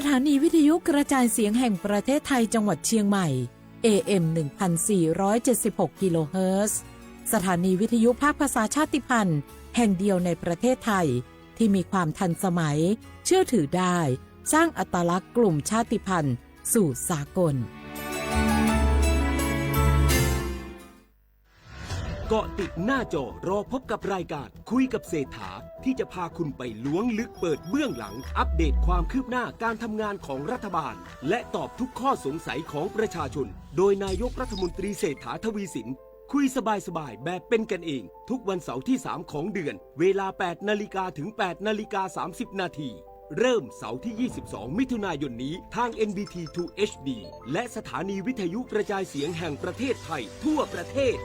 สถานีวิทยุกระจายเสียงแห่งประเทศไทยจังหวัดเชียงใหม่ เอ เอ็ม หนึ่งพันสี่ร้อยเจ็ดสิบหก กิโลเฮิรตซ์ สถานีวิทยุภาคภาษาชาติพันธุ์แห่งเดียวในประเทศไทย ที่มีความทันสมัย เชื่อถือได้ สร้างอัตลักษณ์กลุ่มชาติพันธุ์สู่สากล เกาะติดหน้าจอรอพบกับรายการคุยกับเศรษฐา ที่จะพาคุณไปล้วงลึกเปิดเบื้องหลัง อัปเดตความคืบหน้าการทำงานของรัฐบาล และตอบทุกข้อสงสัยของประชาชน โดยนายกรัฐมนตรีเศรษฐาทวีสิน คุยสบายๆ แบบเป็นกันเอง ทุกวันเสาร์ที่ สาม ของเดือน เวลา แปด นาฬิกาถึง แปด นาฬิกา สามสิบ นาที เริ่มเสาร์ที่ ยี่สิบสอง มิถุนายนนี้ ทาง เอ็น บี ที ทู เอช ดี และสถานีวิทยุกระจายเสียงแห่งประเทศไทยทั่วประเทศ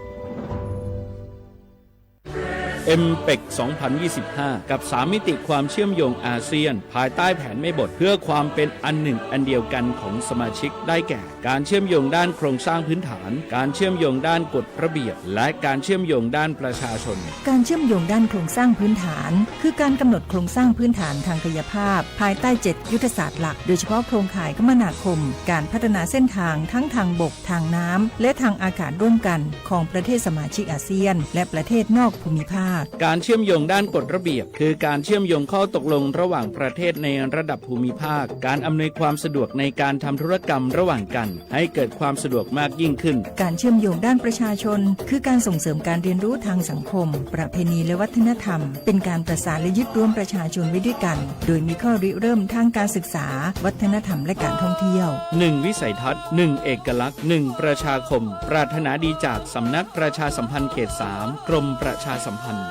เอ็มเปก สองพันยี่สิบห้า กับ สาม มิติความเชื่อมโยงอาเซียน ภายใต้แผนแม่บทเพื่อความเป็นอันหนึ่งอันเดียวกันของสมาชิก ได้แก่ การเชื่อมโยงด้านโครงสร้างพื้นฐาน การเชื่อมโยงด้านกฎระเบียบ และการเชื่อมโยงด้านประชาชน การเชื่อมโยงด้านโครงสร้างพื้นฐาน คือการกำหนดโครงสร้างพื้นฐานทางกายภาพ ภายใต้ เจ็ด ยุทธศาสตร์หลัก โดยเฉพาะโครงข่ายคมนาคม การพัฒนาเส้นทางทั้งทางบก ทางน้ำ และทางอากาศร่วมกัน ของประเทศสมาชิกอาเซียน และประเทศนอกภูมิภาค การเชื่อมโยงด้านกฎระเบียบ คือการเชื่อมโยงข้อตกลงระหว่างประเทศในระดับภูมิภาค การอำนวยความสะดวกในการทำธุรกรรมระหว่างกัน ให้เกิดความสะดวกมากยิ่งขึ้น การเชื่อมโยงด้านประชาชน คือการส่งเสริมการเรียนรู้ทางสังคม ประเพณีและวัฒนธรรม เป็นการประสานและยึดรวมประชาชนไว้ด้วยกัน โดยมีข้อริเริ่มทางการศึกษา วัฒนธรรมและการท่องเที่ยว หนึ่งวิสัยทัศน์ หนึ่งเอกลักษณ์ หนึ่งประชาคม ปรารถนาดีจากสำนักประชาสัมพันธ์เขต สาม กรมประชาสัมพันธ์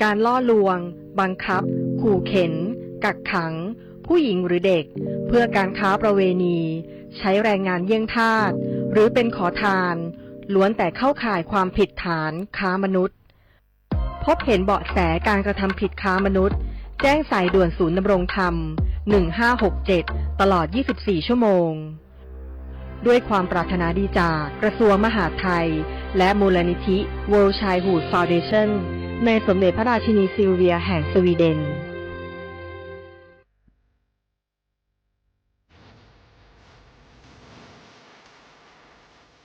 การล่อลวง บังคับ ขู่เข็น กักขัง ผู้หญิงหรือเด็ก เพื่อการค้าประเวณี ใช้แรงงานเยี่ยงทาส หรือเป็นขอทาน ล้วนแต่เข้าข่ายความผิดฐานค้ามนุษย์ พบเห็นเบาะแสการกระทำผิดค้ามนุษย์ แจ้งสายด่วนศูนย์ดำรงธรรม หนึ่งห้าหกเจ็ด ตลอด ยี่สิบสี่ ชั่วโมง ด้วยความปรารถนาดีจากกระทรวงมหาดไทย และมูลนิธิ World Childhood Foundation ในสมเด็จพระราชินีซิลเวียแห่งสวีเดน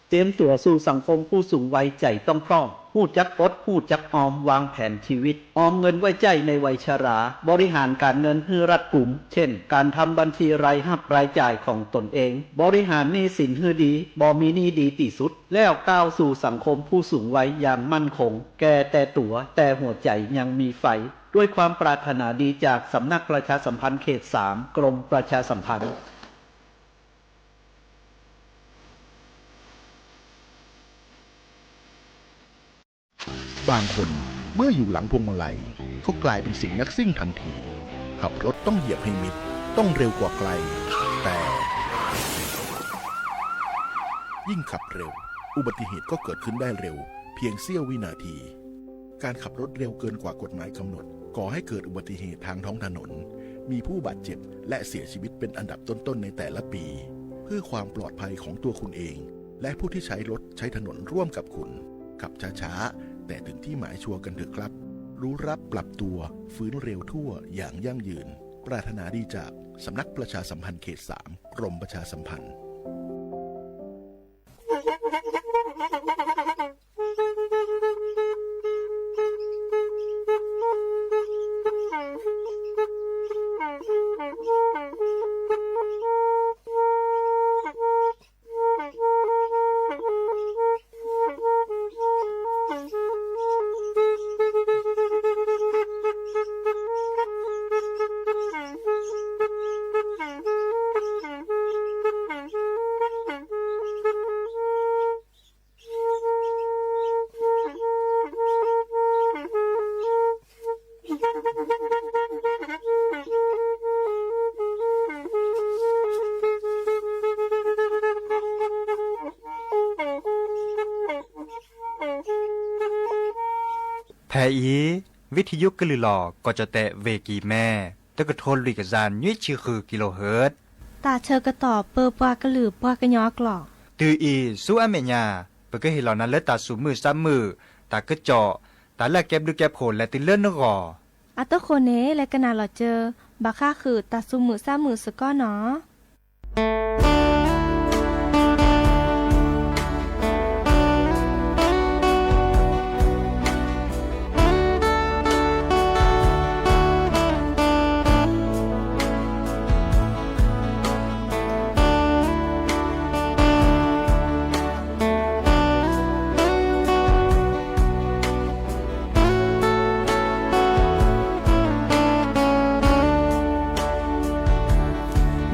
เตรียมตัวสู่สังคมผู้สูงวัย ใจต้องพร้อม ฮู้จักอด ฮู้จักออม วางแผนชีวิต ออมเงินไว้ใจ๊ในวัยชรา บริหารการเงินหื้อรัดกุม เช่น การทำบัญชีรายฮับรายจ่ายของตนเอง บริหารหนี้สินหื้อดี บ่มีหนี้ดีตี้สุด แล้วก้าวสู่สังคมผู้สูงวัยอย่างมั่นคง แก่แต่ตั๋ว แต่หัวใจยังมีไฟ ด้วยความปรารถนาดีจากสำนักประชาสัมพันธ์เขต สาม กรมประชาสัมพันธ์ บางคนเมื่ออยู่หลังพวงมาลัยก็กลายเป็นสิ่งนักซิ่งทันที ขับรถต้องเหยียบให้มิด ต้องเร็วกว่าใคร แต่ ยิ่งขับเร็ว อุบัติเหตุก็เกิดขึ้นได้เร็ว เพียงเสี้ยววินาที การขับรถเร็วเกินกว่ากฎหมายกำหนด ก่อให้เกิดอุบัติเหตุทางท้องถนน มีผู้บาดเจ็บและเสียชีวิตเป็นอันดับต้นๆในแต่ละปี เพื่อความปลอดภัยของตัวคุณเอง และผู้ที่ใช้รถใช้ถนนร่วมกับคุณ ขับช้าๆ แต่ถึงที่หมายชัวร์กันเถอะครับ รู้รักปรับตัว ฟื้นเร็วทั่วอย่างยั่งยืน ปรารถนาดีจากสำนักประชาสัมพันธ์เขต สาม กรมประชาสัมพันธ์ ဖဲအံၤ ဝံထယုကလုာ်လီၤ ကီၢ်ကၠီၣ်တဲၣ် ဝ့ၢ်ကံၢ်မဲ တကထိလွံၢ်ကယၤ နွံဆံဃု ကံလိဟၢၣ် တၢ်ဆၢကတီၢ် ပၢပှၤကလုာ်ပှၤကညီအကျိာ် တုၤအံၤ ဆူအမဲာ်ညါ ပကဟ့ၣ်လီၤနၤလၢတၢ်သူၣ်မုာ်သးမုာ် တၢ်ကစီၣ် တၢ်လၢအကဲဘျုးကဲဖှိၣ် လဲၤတုၤလၢနဂီၢ် အတဃိန့ၣ် လဲၤကနၣ်လီၤစၢၤ ဘၣ်ဃးဃုာ်တၢ်သူၣ်မုာ်သးမုာ်စ့ၢ်ကီးနီၤ.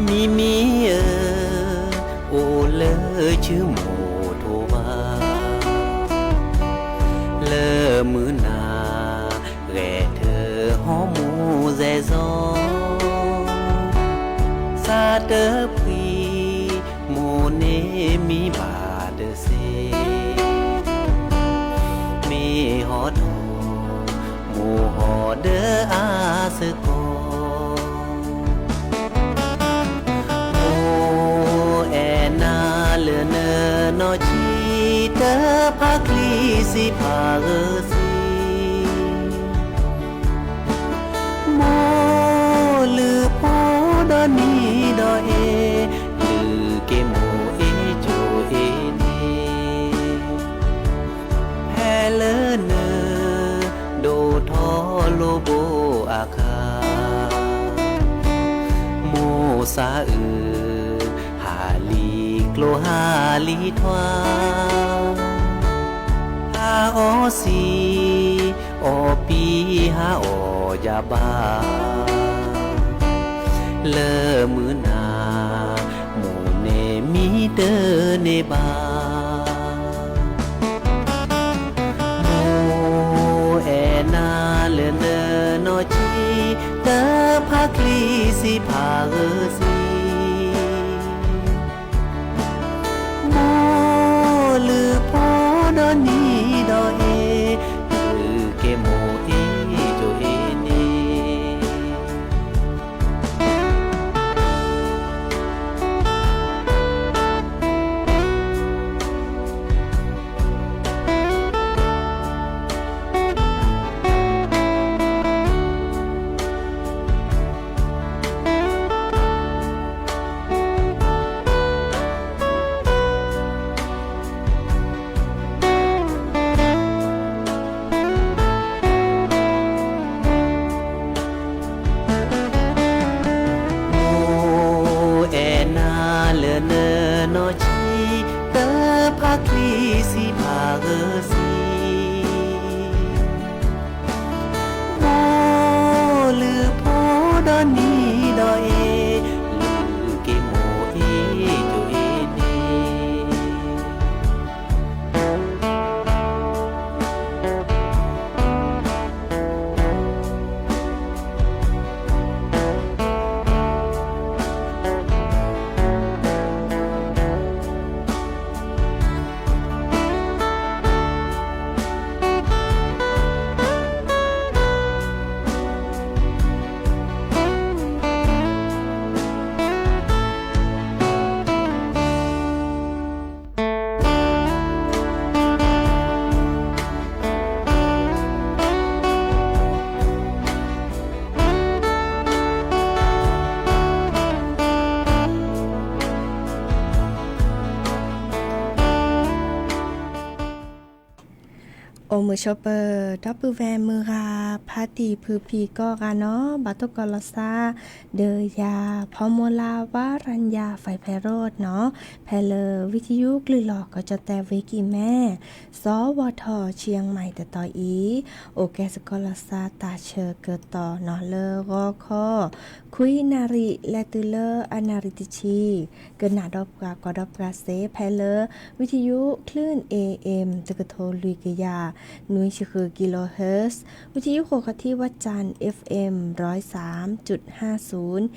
မံမံဧၢ, အိၣ်လၢစုမိၢ်ထိးဘၣ်, လၢမုၢ်နၤ ဂဲၤထၢၣ်ဟီမိၢ်စဲးစီၤ, သးတဖှံ မိၢ်န့ၣ်မံဘၣ်တစ့, မ့ၢ်ဟီဒီး မိၢ်ဟီဒီးအါစ့ၢ်ကီး. မိၢ်အဲၣ်နၤလၢနနီၢ်ဆံး တဖးချံစံးဖးဂၢၢ်စံး, မိၢ်လုၢ်ဖိဒီနံၤဒီအ့, လုၢ်က့ၤမိၢ်အ့ၣ်ကၠိအ့ၣ်န့ၣ်, ဖဲလၢန ဒိၣ်ထီၣ်လိာ်ဘိအခါ, မိၢ်သးအုး ဟးလံကျိဟးလံထွါ, ဟးအီၣ်စံ, အီၣ်ပံဟးအီၣ်ယၤဘၣ်, လၢမုၢ်နၤ မိၢ်န့ၣ်မံတန့ၢ်ဘၣ်. မိၢ်အဲၣ်နၤလၢနနီၢ်ဆံး တဖးချံစံးဖးဂၢၢ်စံး, မိၢ်လုၢ်ဖိဒီနံၤဒီအ့, လုၢ်က့ၤမိၢ်အ့ၣ်ကၠိအ့ၣ်န့ၣ်. မိၢ်အဲၣ်နၤလၢနနီၢ်ဆံး တဖးချံစံးဖးဂၢၢ်စံး, မိၢ်လုၢ်ဖိဒီနံၤဒီအ့, လုၢ်က့ၤမိၢ်အ့ၣ်ကၠိအ့ၣ်န့ၣ်. အိၣ်မုာ်ဆိးပၢၤ ဒီပုၢ်ဝဲၢ်မုၢ်ဂၤ ဖါတံၢ်ဖုဖံးကိးဂၤနီၤ ဘၣ်သကိးလီၤသး ဒီးယၤ ဖီမိၢ်လါ ဝါရၤညါ ဖဲဖဲရိၣ်နီၤ ဖဲလၢ ဝံထယုကလုၢ်လီၤ ကီၢ်ကၠီၣ်တဲၣ် ဝ့ၢ်ကံၢ်မဲ စီၤဝီၤထီၣ် ဆံၣ်မဲၣ်တတီၤအံၤ အိၣ်ကဲသကိးလီၤသး တၢ်ဆၢကတီၢ်နီၤ လၢဂီၤခီ ခွံနၣ်ရံၣ် လဲၤတုၤလၢအနၣ်ရံၣ်တဆံ ကနၣ်ဒီးပှၤကိးဒီးပှၤစ့ၢ် ဖဲလၢ ဝံထယု คลื่น เอเอ็ม တကထိလွံၢ်ကယၤ နွံဆံဃု กิโลเฮิรตซ์, ဝံထယု ဃိးခီၣ်ထံး ဝၣ်စၣ် เอฟเอ็ม ร้อยสามจุดห้าศูนย์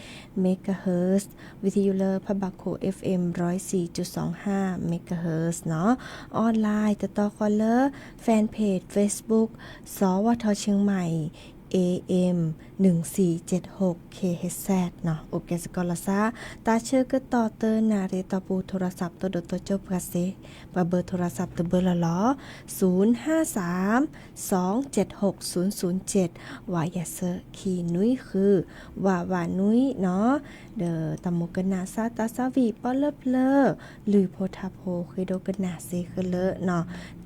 เมกะเฮิรตซ์, ဝံထယုလၢဖးဘၣ်ခိၣ် เอฟเอ็ม ร้อยสี่จุดสองห้า เมกะเฮิรตซ์ နီၤ, online တတီၤဃီလၢ fanpage Facebook စီၤဝီၤထီၣ် เชียงใหม่ A M หนึ่งสี่เจ็ดหก K H Z နီၤ. အိၣ်ကဲစ့ၢ်ကီးလီၤစၢ် တၢ်ဆၢကတီၢ်သၢနၣ်ရံၣ်အတီၢ်ပူၤ ထိရစးသိးဒိၣ်သိးကၠိပှၤစ့ၢ်, ပှၤဘၢထိရစးတဘၢလီၤလီၤ, ศูนย์ห้าสาม สองเจ็ดหก ศูนย์ศูนย์เจ็ด ဝးယဲၢ်ဆၢခံနွံဃု ဝးဝးနွံနီၤ. ဒီးတၢ်မူကနၣ်စၢ်တၢ်သးဝံၣ်ပီလၢပျၢၤ လုၢ်ဖိထါဖိဃ့ဒိကနၣ်စ့ၢ်ကီးလၢနီ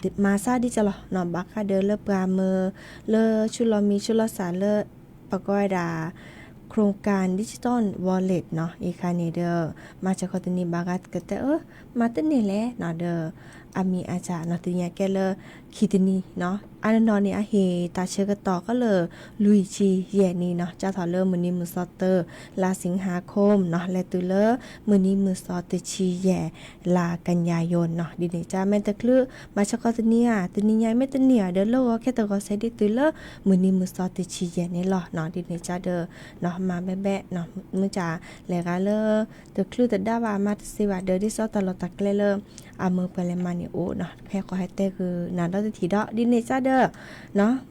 ၤ, မၤစၢ်ဒ်ကလီၤနီၤ, ဘၣ်ဃးဒီးလၢပှၤမၢ လၢဆူၣ်လီၤမံဆူၣ်လီၤစၢ်လၢ ပကိးဝဲဒၣ် โครงการ Digital Wallet နီၤ, အံၤခါန့ၣ်ဒီး မၤစၢၤခီတနံၤဘၣ်ဂၤကတဲအၢ မၤတန့ၢ်လဲၣ်နီၤ, ဒီးအမံၤအါစၢ်နီၤ တနံၤညါကဲလၢ ခံတနံၤနီၤ, အါနီၢ်နီၢ်န့ၣ် အဟ့ၣ်တၢ်ဆၢကတီၢ်ကီးလၢ လွံၢ်ဆံယဲၢ်နံၣ်နီၤ, ကၢ်ထီၣ်လၢမုၢ်နံၤမုၢ်သီတၢ လါ สิงหาคม နီၤ, လဲၤတုၤလၢ မုၢ်နံၤမုၢ်သီတဆံယဲၢ် လါ กันยายน နီၤ. ဒ်န့ၣ်ကၢ် မ့ၢ်တချုး မၤစၢၤခီတနံၤဧါ, တနံၤညါမ့ၢ်တန့ၢ်ဧါဒီး လၢဂီၤခဲတဂီၤဆဲးဒ်တုၤလၢ မုၢ်နံၤမုၢ်သီတဆံယဲၢ်န့ၣ်လီၤနီၤ. ဒ်န့ၣ်ကၢ်ဒီး မၤဘဲဘဲ မုၢ်ကၢ်လဲၤဂၤလၢ တချုးတဒါဘၣ် မၤတစ့ဘၣ်ဒီး ဒ်သိးတၢ်လီၢ်တၢ်ကျဲလၢ အမၢပှၤလဲၤမၤန့ၣ်အိၣ်နီၤ, ဟဲဃီၤဟဲတဲဃုာ်နၤဒီတထံၣ်ဒီး ဒ်န့ၣ်ကၢ်ဒီး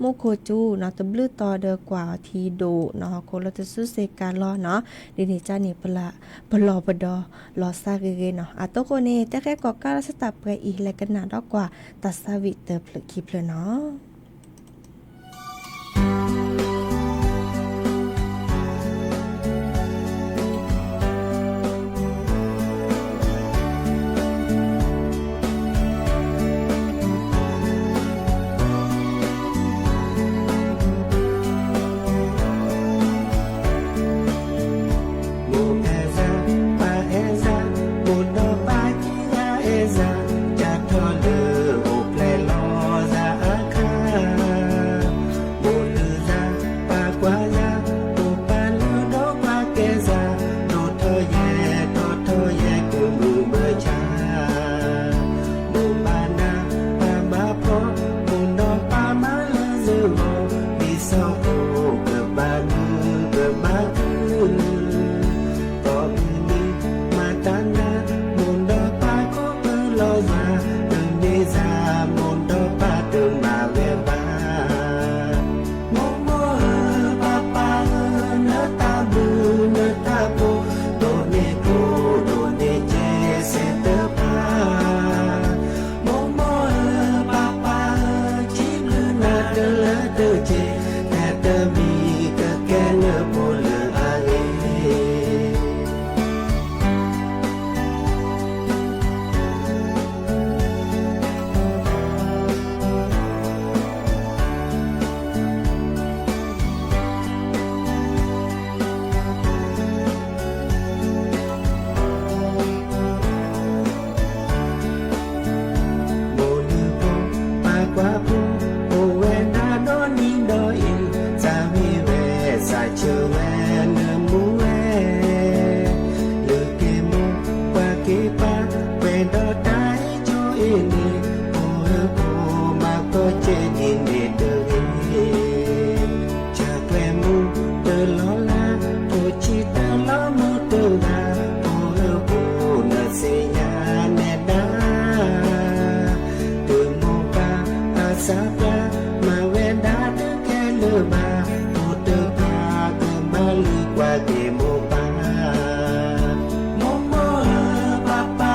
မူခိၣ်စူၤနီၤ တဘျုးတီၤဒီးကွၢ်အီၤထံဒိၣ်နီၤ, ဟီၣ်ခိၣ်လီၤတစုစ့ၢ်ကီးလီၤနီၤ. ဒ်န့ၣ်ကၢ်န့ၣ် ပလီၢ်ပဒီလီၤစၢ်ဂ့ၤဂ့ၤနီၤ. အတိခိၣ်န့ၣ် တဲဃဲကီၢ်ကၢ်လီၤစၢ်တၢ်ပှဲၤအံၤ လဲၤကနၣ်ဒီးကွၢ်တၢ်သးဝံၣ်တဖျၢၣ်ခံဖျၢၣ်နီၤ.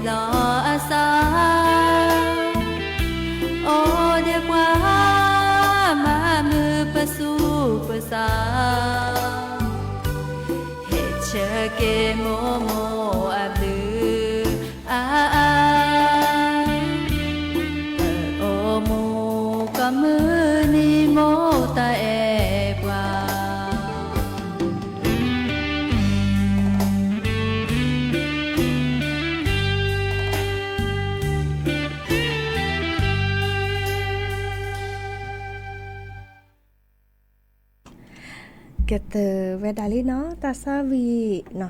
လီၤအသး, အိၣ်ဒီးပှၤမၤမုာ်ပသူၣ်ပသး, ဟဲဆၢက့ၤမိၢ်မိၢ်အဘျုးအါအါ, အိၣ်မူကီၢ်မုၢ်နံၤမိၢ်တၢ်အဲၣ်ပှၤ ကတၢၢ်ဝဲဒၣ်လံနီၤ တၢ်သးဝံၣ်နီၤ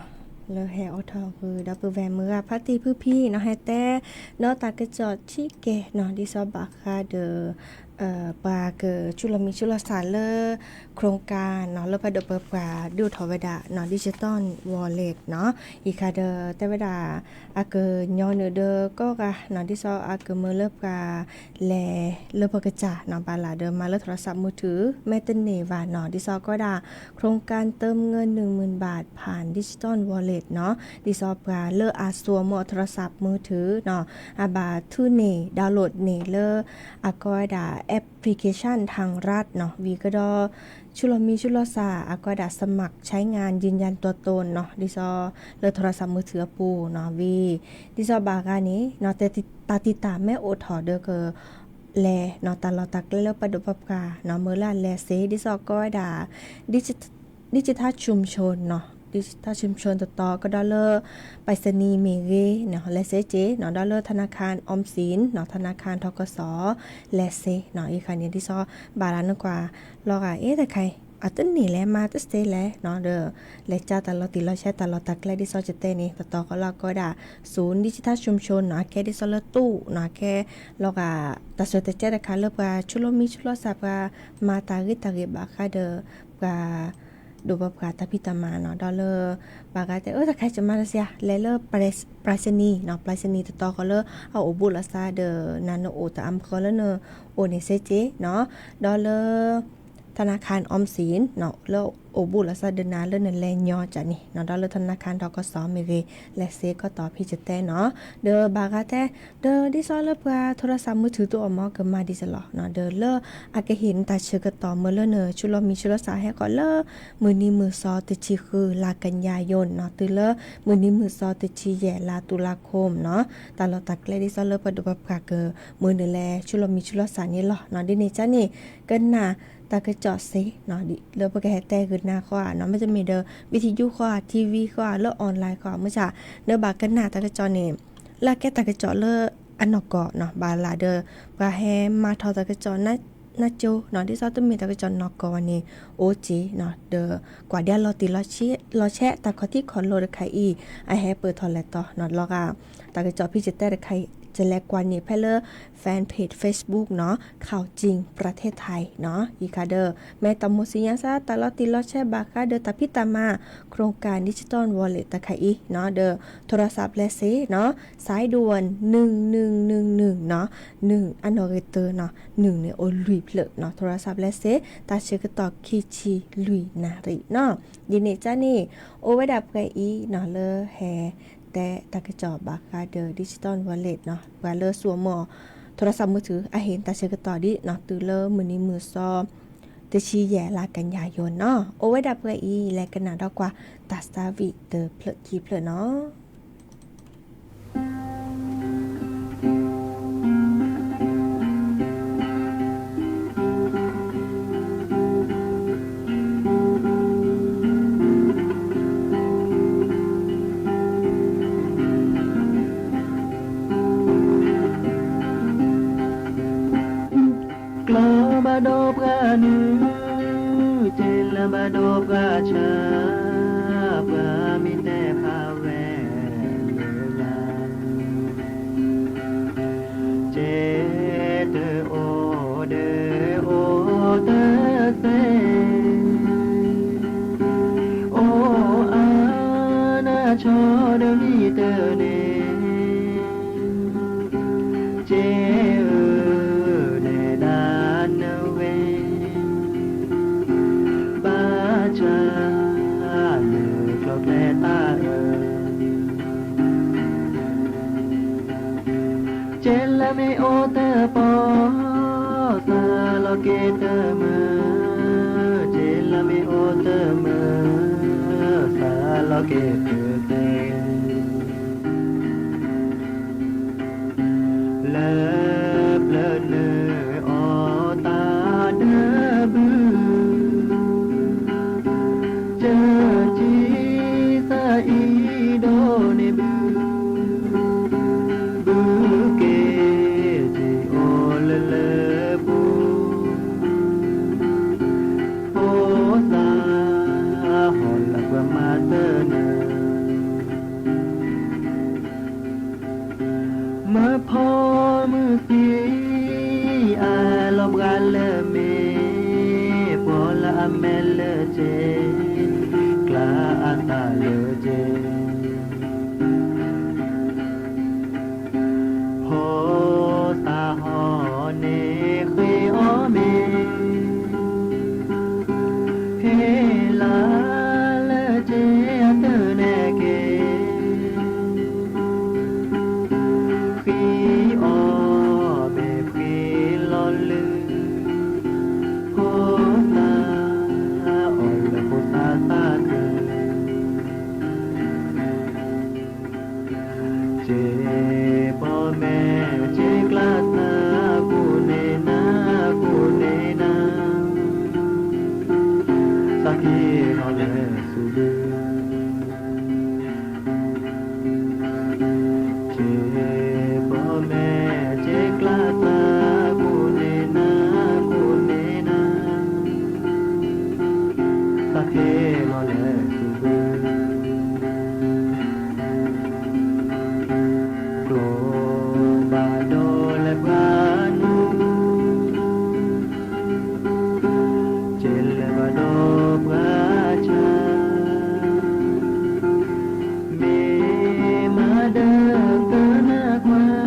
လၢဟဲအိၣ်ထီၣ်ဃုာ်ဒီပုၢ်ဝဲၢ်မုၢ်ဂၤဖါတံၢ်ဖုဖံနီၤ ဟဲတဲဒီးတၢ်ကစီၣ်ဆံးကဲနီၤ ဒ်သိးဘၣ်ဃးဒီး ပှၤကဆူၣ်လီၤမံၤဆူၣ်လီၤသးလၢ โครงการနီၤ လၢပှၤဒိၣ်ပှၤပှၢ်ဒုးအိၣ်ထီၣ်ဝဲဒၣ်နီၤ digital walletနီၤ အံၤခါဒီးတဲဝဲဒၣ် အကညီနုာ်ဒီးကိးဂၤနီၤ ဒ်သိးအကမၢလၢပှၤလဲၤလၢပှၤကစၢ်နီၤ ဘၣ်လၢဒီးမၤလၢ โทรศัพท์มือถือ မ့ၢ်တန့ၢ်ဘၣ်နီၤ ဒ်သိးကီးဝဲဒၣ် โครงการเติมเงินหนึ่งหมื่นบาทผ่าน digital walletနီၤ ဒ်သိးပှၤလၢအစိာ်မီၤ โทรศัพท์มือถือနီၤ အဘၣ်ထုးန့ၢ် download န့ၢ်လၢ အကီးဝဲဒၣ် application ทางรัฐနီၤ ဝံၤကဒီး ဆူၣ်လီၤမံၤဆူၣ်လီၤသး အကီးဝဲဒၣ် สมัครใช้งานยืนยันตัวตนနီၤ ဒ်သိးလၢ โทรศัพท์มือถือ အပူၤနီၤ ဝံၤ ဒ်သိးဘၣ်ဂၤန့ၣ်နီၤ တၢ်တံာ်တာ်မ့ၢ်အိၣ်ထီၣ်ဒီးက လဲၤနီၤ တၢ်လီၢ်တၢ်ကျဲလၢပှၤဒိၣ်ပှၤပှၢ်နီၤ မၢလၢအလဲၤစ့ ဒ်သိးကီးဝဲဒၣ် ดิจิทัลชุมชนနီၤ ดิจิทัลชุมชน တတီၤကဒီးလၢ ไปรษณีย์ မ့ၢ်ဂ့ၤနီၤ လဲၤစ့က့ၤနီၤ ဒီးလၢ ธนาคารออมสินနီၤ ธนาคาร ทกส လဲၤစ့နီၤ အံၤခါန့ၣ် ဒ်သိးဘၣ်လၢနကွၢ်လီၤဂာ် အ့ တခါအံၤ အတန့ၢ်လဲၣ် မၤတစ့လဲၣ်နီၤ ဒီး လဲၤကၢ်တၢ်လီၤတံၢ်လီၤဆဲးတၢ်လီၢ်တၢ်ကျဲ ဒ်သိးကတဲန့ၣ် တတီၤကီးလီၤကီးဝဲဒၣ် ศูนย์ดิจิทัลชุมชนနီၤ အကဲဒ်သိးလၢတူၢ်နီၤ အကဲလီၤဂာ် တၢ်ဆၢတဲာ်ကဲတခါလၢပှၤဆူၣ်လီၤမံၤဆူၣ်လီၤသး ပှၤမၤတၢ်ဂ့ၤတၢ်ဂ့ၤဘၣ်ဃးဒီး ပှၤ ဒိၣ်ပှၤပှၢ်တၢ်ဖံးတၢ်မၤနီၤ ဒီးလၢ ဘၣ်ဂၤတဲ အၢ တခါအံၤ ကမၤတစ့ဧါ လဲၤလၢ ไปรษณีย์နီၤ ไปรษณีย์ တတီၤဃီလၢအအိၣ်ဘူးလိာ်သးဒီး နၤနအိၣ်တၢ်အါမးဃီလၢနအိၣ်န့ၣ်စ့က့ၤနီၤ ဒီးလၢ ธนาคารออมสินနီၤ လၢအိၣ်ဘူးလိာ်သးဒီးနၤလၢနလဲၤညီကန့ၣ်နီၤ ဒီးလၢ ธนาคาร ทกส မ့ၢ်ဂ့ၤ လဲၤစ့ကီးတီၤဖံးကတဲနီၤ ဒီးဘၣ်ဂၤတဲ ဒီးဒ်သိးလၢပှၤ โทรศัพท์มือถือ တအိၣ်မး ကမၤဒ်သိးလီၤနီၤ ဒီးလၢအကဟ့ၣ်နတၢ်ဆၢကတီၢ်မၢလၢနဆူၣ်လီၤမံၤဆူၣ်လီၤသးဟဲကီးလၢ မုၢ်နံၤမုၢ်သီတဆံဃု လါကညီယိၤနီၤ တုၤလၢမုၢ်နံၤမုၢ်သီတဆံယဲၢ် လါตุลาคมနီၤ တၢ်လီၢ်တၢ်ကျဲဒ်သိးလၢပှၤဒိၣ်ပှၤပှၢ်ကမၢနုာ်လဲၤဆူၣ်လီၤမံၤဆူၣ်လီၤသးန့ၣ်လီၤ. ဒ်န့ၣ်ကန့ၣ် ကနၣ်တၢ်ကစီၣ်စ့ၢ်နီၤ လၢပကဟဲတဲဂုာ်နၤဃီဧါနီၤ မ့တမ့ၢ်ဒီး วิทยุဃီဧါ TVဃီဧါ လၢ onlineဃီဧါ မ့ၢ်ဆၣ် နဘၣ်ကနၣ်တၢ်ကစီၣ်န့ၣ် လၢအကဲတၢ်ကစီၣ်လၢအနီၢ်ကီၢ်နီၤ ဘၣ်လၢဒီး ပှၤဟဲမၤထီၣ်တၢ်ကစီၣ် နၢကၠိနီၤ ဒ်သိးတမ့ၢ်တၢ်ကစီၣ်နီၢ်ကီၢ်ဘၣ်န့ၣ် အိၣ်က့ၤနီၤ ဒီးကွၢ်ဒ်အလီၤတံၢ်လီၤဆဲး တၢ်ခီၣ်ထံးခီၣ်လိၤတခါအံၤ အဟဲပၢၢ်ထီၣ်လဲၤတီၤနီၤ လီၤဂာ် တၢ်ကစီၣ်ဖံးကတဲတခါအံၤ ကလဲၤကွၢ်န့ၣ်ဖဲလၢ fan page Facebookနီၤ ข่าวจริงประเทศไทยနီၤ အံၤခါဒီး မ့ၢ်တၢ်မိၣ်သ့ၣ်ညါစ့ၢ် တၢ်လီၤတံၢ်လီၤဆဲးဘၣ်ဃးဒီးတၢ်ဖံးတၢ်မၤ โครงการดิจิทัลวอลเล็ตတခါအံၤနီၤ ဒီး โทรศัพท์လဲၤစ့နီၤ สายด่วน หนึ่งหนึ่งหนึ่งหนึ่งနီၤ နုၢ်အနီၣ်ဂ့ၤတၢနီၤ နုၢ်န့ၣ်အိၣ်လွံၢ်ဖျၢၣ်နီၤ โทรศัพท์လဲၤစ့ တၢ်ဆၢကတီၢ်ခံဆံလွံၢ်နၣ်ရံၣ်နီၤ ဒ်န့ၣ်ကန့ၣ် အိၣ်ဝဲဒၣ်ပှဲၤအံၤနီၤ လၢဟဲတဲတၢ်ကစီၣ်ဘၣ်ဃးဒီး digital walletနီၤ ပှၤလၢစိာ်မီၤ โทรศัพท์มือถือ အဟ့ၣ်တၢ်ဆၢကတီၢ်ဒ်နီၤ တုၤလၢမုၢ်နံၤမုၢ်သီ တဆံယဲၢ် လါကညီယိၤနီၤ အိၣ်ဝဲဒၣ်ပှဲၤအံၤ လဲၤကနၣ်ဒီးကွၢ် တၢ်သးဝံၣ်တဖျၢၣ်ခံဖျၢၣ်နီၤ ကျီဘၣ်ဒိပှၤနုၢ်, ကဲလၢဘၣ်ဒိပှၤဆၢ, ပှၤမ့ၢ်တဲဖးဝဲလၢ ကဲတအိၣ်ဒီးအိၣ်တသ့, အိၣ်အါနၢ်ဆီဒီးမံတၢ်န့ၣ်, ကဲဧၢ, နဲဒၣ်နဝဲ, ဘၣ်ဆၣ်လၢကျိၤကျဲတၢ် မ့ၢ်အိၣ်တပီၤ, သးလီၤက့ၤတမုာ်, က့ၤလၢမ့ၢ်အိၣ်တမုာ်, သးလီၤက့ၤတသ့ လၢပျၢၤနုာ်အီၣ်တၢ်ဒၢဘု, ကၢကံသးအံၤဒိၣ်န့ၢ်ဘု, ဘုက့ၤက့ၤအိၣ်လၢလၢပူၤ, ဖိသၣ်ဟီၣ်လၢပှၤမၤတၢ်နၢ မုၢ်ဖီမုၢ်သံ အလီၤဘှါလၢမ့ၢ်, ပှီၢ်လၢအမဲာ်လၢက့ၤ, ကျါအသးလၢက့ၤ, ဖိသၣ်ဟီၣ်န့ၣ်ဃ့အီၤမ့ၢ် ဟ့ၣ်လါလၢက့ၤအတၢ်နဲၣ်က့ၤ, ဃ့အီၤမ့ၢ်ဖှံလီၤလၢ, ဖိသၣ်အီၣ်လၢဖိသၣ်သးက က့ၤဘီမဲာ် က့ၤကျါသး ကိးန့ၢ်နၤ ကိးန့ၢ်နၤ, သးက့ၤလီၤလၢသူၣ်ဘု က့ၤဘီမဲာ် က့ၤကျါသး ကိးန့ၢ်နၤ ကိးန့ၢ်နၤ, သးက့ၤလီၤလၢသူၣ်ဘု ကျိဘၣ်ဒိလၢပှၤနူ, က့ၤလၢဘၣ်ဒိပှၤဆါ, မ့ၢ်မၤဒၢကနၣ်ကွၢ်